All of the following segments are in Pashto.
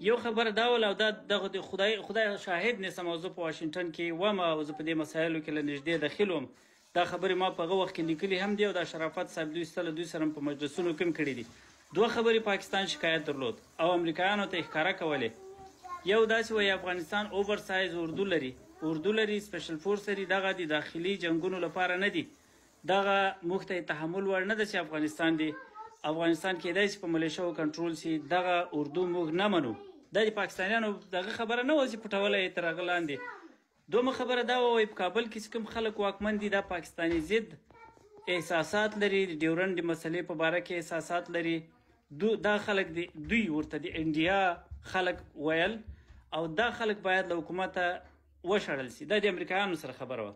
یو خبره دا وله، او دا دغه د خدای شاهد نیسم، او زه په واشنګټن کې وم او زه په دې مسایلو کې له نږدې دخیل وم. دا خبرې ما په هغه وخت کې لیکلي هم دي، او دا شرافت صاحب دوی سره دوی سره په مجلسونو کې هم کړي دي. دوه خبرې پاکستان شکایت درلود او امریکایانو ته یې ښکاره کولې. یو داسې وایي افغانستان over size اردو لري، اردو لري، special force لري، دغه د داخلي جنګونو لپاره نه دي، دغه موږ ته یې تحمل وړ نه ده چې افغانستان دی، افغانستان کېدای شي په ملیشو کنټرول شي، دغه اردو موږ نه منو. دا د پاکستانیانو دغه خبره نه وه چې پټوله یې تر هغه لاندې. دومه خبره دا وه، وایي په کابل کې چې کوم خلک واکمن دي دا پاکستاني ضد احساسات لري، د ډیورنډ د مسلې په باره کې احساسات لري، دا خلک دی دوی ورته د انډیا خلک ویل، او دا خلک باید له حکومته وشړل شي. دا د امریکایانو سره خبره وه.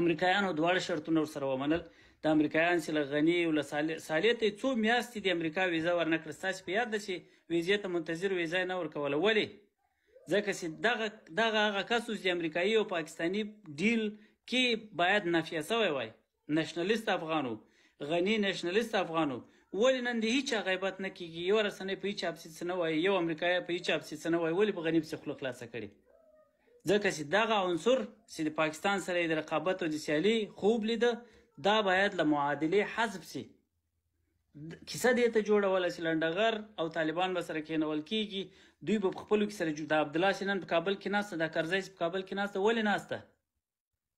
امریکایانو دواړه شرطونه ورسره ومنل. د امریکایان چې له غني او له صالح ته یې څو میاشتې د امریکا ویزه ورنه کړه. ستاسې په یاد ده چې ویزې ته منتظر ویزه یې نه ورکوله. ولې؟ ځکه چې دغه هغه کس و چې د امریکایي او پاکستاني deal کې باید نفیه سوی وای. nationalist افغان و، غني nationalist افغان و. ولې نن د هیچا غیبت نه کېږي؟ یو رسنۍ په هیچا پسې څه نه وایي، یو امریکایي په هیچا پسې څه نه وایي. ولې په غني پسې خوله خلاصه کړې؟ ځکه چې دغه عنصر چې د پاکستان سره یې د رقابت او د سیالي خوب لیده، دا باید له معادلې حذف شي. کیسه دې ته جوړوله چې لنډغر او طالبان به سره کېنول کېږي، دوی به په خپلو کې سره جوړ. دا عبدالله چې نن په کابل کې ناسته، دا کرزی چې په کابل کې ناسته، ولې ناسته؟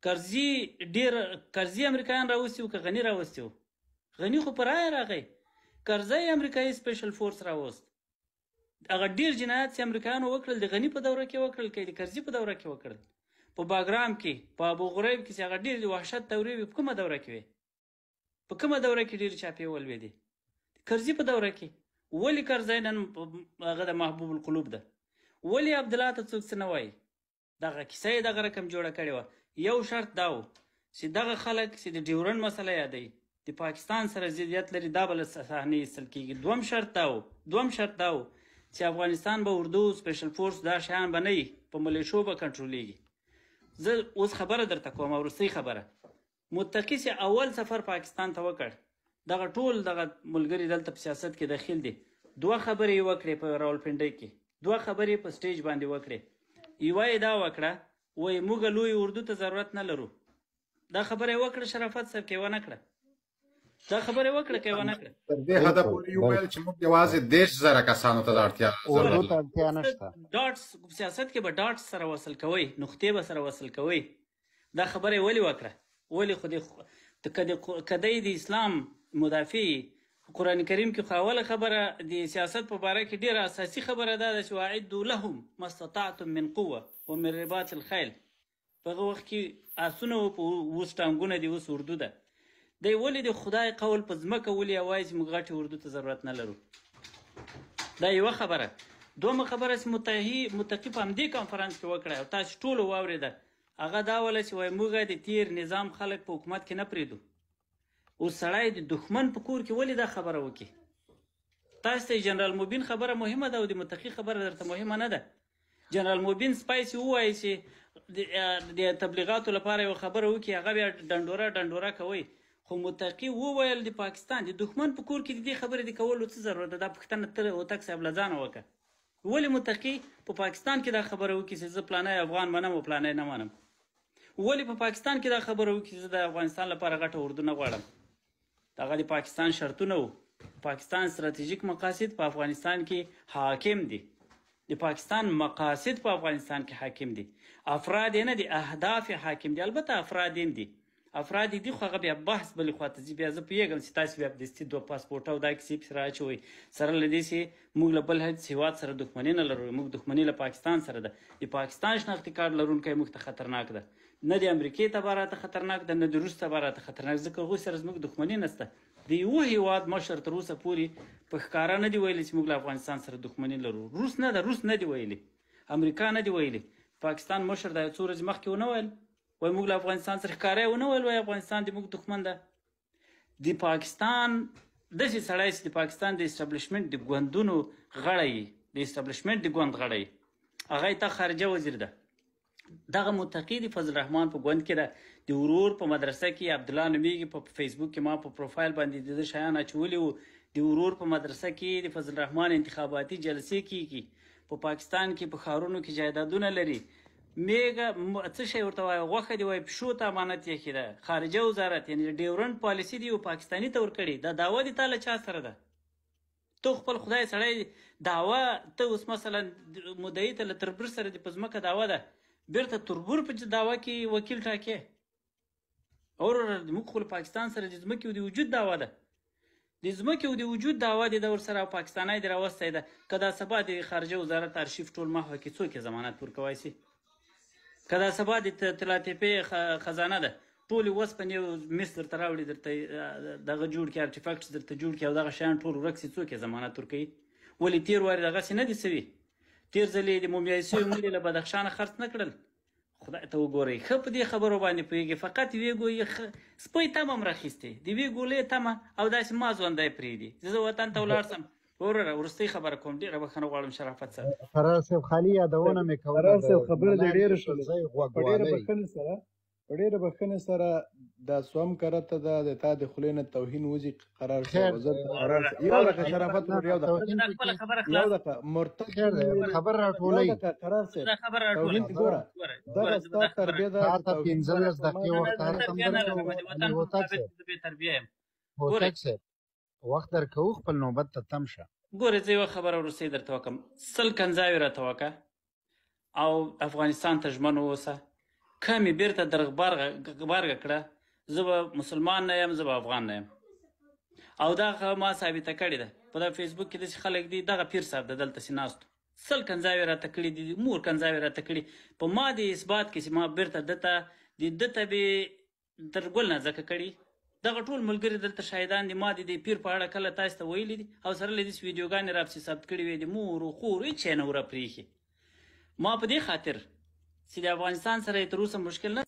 کرزي ډېر کرزي امریکایان راوستي وو که غني راوستي وو؟ غني خو په رایه راغی، کرزی امریکایي special force راوست. هغه ډېر جنایت چې امریکایانو وکړل د غني په دوره کې وکړل که د کرزي په دوره کې وکړل؟ په باګرام کې، په ابو غریب کې چې هغه ډېر د وحشت دورې وې، په کومه دوره کې وې؟ په کومه دوره کې ډېرې چاپې ولوېدې؟ کرزي په دوره کې. ولې کرزی نن هغه د محبوب القلوب ده؟ ولې عبدالله ته څوک څه نه وایي؟ دغه کیسه یې دغه رقم جوړه کړې وه. یو شرط دا و چې دغه خلک چې د ډیورنډ مسله یادوي، د پاکستان سره ضدیت لري، دا به له صحنې ایستل کېږي. دوم شرط دا و چې افغانستان به اردو، special force، دا شیان به نه وي، په ملیشو به کنټرولېږي. زه اوس خبره درته کوم، وروستۍ خبره. متقي چې اول سفر پاکستان ته وکړ، دغه ټول دغه ملګري دلته په سیاست کې دخیل دي، دوه خبرې یې وکړې په راولپنډۍ کې، دوه خبرې په stage باندې وکړې. یوه یې دا وکړه، وایي موږ لوی اردو ته ضرورت نه لرو. دا خبره یې وکړه شرافت صاحب، که یې ونه کړه؟ دا خبره یې وکړه که یې ونه کړه؟ تر دې حده پورې یې وویل چې موږ یوازې 30,000 کسانو ته د اړتیا اردو ته اړتیا نشته. dots سیاست کې به dots سره وصل کوئ، نقطې به سره وصل کوئ. دا خبره یې ولې وکړه؟ ولې خو که دی د اسلام مدافع، قرآن کریم کې خو اوله خبره د سیاست په باره کې ډېره اساسي خبره دا ده چې واعدوا لهم ما استطعتم من قوة ومن رباط الخیل. په هغه وخت کې آسونه وو، په اوس ټانګونه دي، اوس اردو ده. دی ولې د خدای قول په ځمکه ولي او وایي چې موږ غټې اردو ته ضرورت نه لرو؟ دا یوه خبره. دومه خبره چې متقي په همدې کانفرنس کې وکړه او تاسو ټولو واورېده، هغه دا وله چې وایي موږ د تیر نظام خلک په حکومت کې نه پرېږدو. اوس سړی د دښمن په کور کې ولې دا خبره وکړي؟ تاسو ته جنرال مبین خبره مهمه ده او د متقي خبره درته مهمه نه ده. جنرال مبین سپای چې ووایي چې د تبلیغاتو لپاره یوه خبره وکړي، هغه بیا ډنډوره ډنډوره کوي. خو متقي وویل د پاکستان د دښمن په کور کې د دې خبرې د کولو څه ضرورت ده؟ دا پوښتنه ته هوتک صاحب له ځانه وکړه. ولې متقي په پاکستان کې دا خبره وکړي چې زه پلانی افغان منم او پلانی نه منم؟ ولې په پاکستان کې دا خبره وکړي چې زه د افغانستان لپاره غټه اردو نه غواړم؟ دغه د پاکستان شرطونه وو. پاکستان ستراتیژیک مقاصد په افغانستان کې حاکم دي، د پاکستان مقاصد په افغانستان کې حاکم دي، افراد یې نه دي، اهداف یې حاکم دي. البته افراد یې دي، افراد دي، خو هغه بیا بحث بلې خواته ځي. بیا زه پوهېږم چې تاسې بیا دستي دوه پاسپورټه او دا کیسې پسې رااچوئ. سره له دې چې موږ له بل هېڅ هېواد سره دښمني نه لرو، موږ دښمني له پاکستان سره ده. د پاکستان شناختي کارت لرونکی موږ ته خطرناک ده، نه د امریکې تبع راته خطرناک ده، نه د روس تبع راته خطرناک، ځکه هغوی سره زموږ دښمني نشته. د یوه هېواد مشر تر اوسه پورې په ښکاره نه دی ویلي چې موږ له افغانستان سره دښمني لرو. روس نه ده، روس نه دی ویلي، امریکا نه دی ویلي. پاکستان مشر دا یو څو ورځې مخکې ونه ویل، وایي موږ له افغانستان سره ښکاره یې ونه ویل، وایي افغانستان د موږ دښمن ده. د پاکستان داسې سړی چې د پاکستان د establishment د ګوندونو غړی، د establishment د ګوند غړی، هغه یې ته خارجه وزیر ده. دغه متقي د فضل الرحمن په ګوند کې ده، د ورور په مدرسه کې عبدالله نومېږي، په فیسبوک کې ما په پروفایل باندې د ده شیان اچولي وو. د ورور په مدرسه کې د فضل الرحمن انتخاباتي جلسې کېږي. په پاکستان کې په ښارونو کې جایدادونه لري. میګه څه شی ورته وایي، غوښه دی وایي پښو ته امانت یې ده. خارجه وزارت یعنی ډیورنډ پالیسي دی او پاکستاني ته ورکړي. دا دعوه دي تا له چا سره ده؟ ته خپل خدای سړی دعوه، ته اوس مثلا مدعي ته له تربور سره دې په ځمکه دعوه ده، بیرته تربور په دعوه کې وکیل ټاکې. وروره موږ خو له پاکستان سره د ځمکې او د وجود دعوه ده، د ځمکې او د وجود دعوه دې ده ورسره، او پاکستانی دې راوستی ده. که دا سبا د خارجه وزارت ارشیف ټول محوه کې څوک یې ضمانت ورکوای سي؟ که دا سبا د طلاتپې خزانه ده، ټولې وسپنې او مس درته راوړي، درته دغه جوړ کړي، ارټیفکټس درته جوړ کړي او دغه شیان ټول ورک سي، څوک یې ضمانت ورکوي؟ ولې تېر وارې دغسې نه دي سوي؟ تېر ځلې د مومیایي سوي مړي له بدخشانه خرڅ نه کړل. خدای ته وګورئ، ښه په دې خبرو باندې پوهېږي، فقط یوې ګویې سپۍ تمه هم راخیستې، د یوې ګولې تمه، او داسې ما ژوندی پرېږدي چې زه وطن ته ولاړ سم. وروره وروستۍ خبره کوم، ډېره بښنه غواړم شرافت صاحب. قرار صاحب خالي یادونه مې کوله، قرار صاحب خبره دې ډېره شوله، په ډېره بښنې سره، په ډېره بښنې سره دا سوم کرته ده د تا د خولې نه توهین وځي. قرار صاحب یو دقیقه شرافت ورور، یو دقیقه، یو دقیقه مرتد خبر راټولوي. قرار صاحب توهین ګوره، دغه ستا تربیه ده. تا ته 15 دقیقې وخت هر هم هوتک صاحب، هوتک صاحب وخت درکوو، خپل نوبت ته تم شه. ګوره زه یوه خبره وروستۍ درته وکړم، 100 کنځاوې راته وکړه او افغانستان ته ژمن واوسه، که مې بیرته درغبرګه کړه زه به مسلمان نه یم، زه به افغان نه یم. او دا ما ثابته کړې ده په دا فیسبوک کې داسې خلک دي، دغه پیر صاحب ده دلته سي ناست، 100 کنځاوې راته کړې دي، مور کنځاوې راته کړي، په ما دې اثبات کې چې ما بیرته ده ته د ده ته بې تر ګل نه ځکه کړي. دغه ټول ملګري دلته شاهدان دي، ما د دې پیر په اړه کله تاسو ته ویلي دي، او سره له دې چې ویډیوګانې راپسې ثبت کړې وې، د مور او خور هېڅ شی نه و راپرېښي. ما په دې خاطر چې د افغانستان سره یې تر اوسه مشکل نه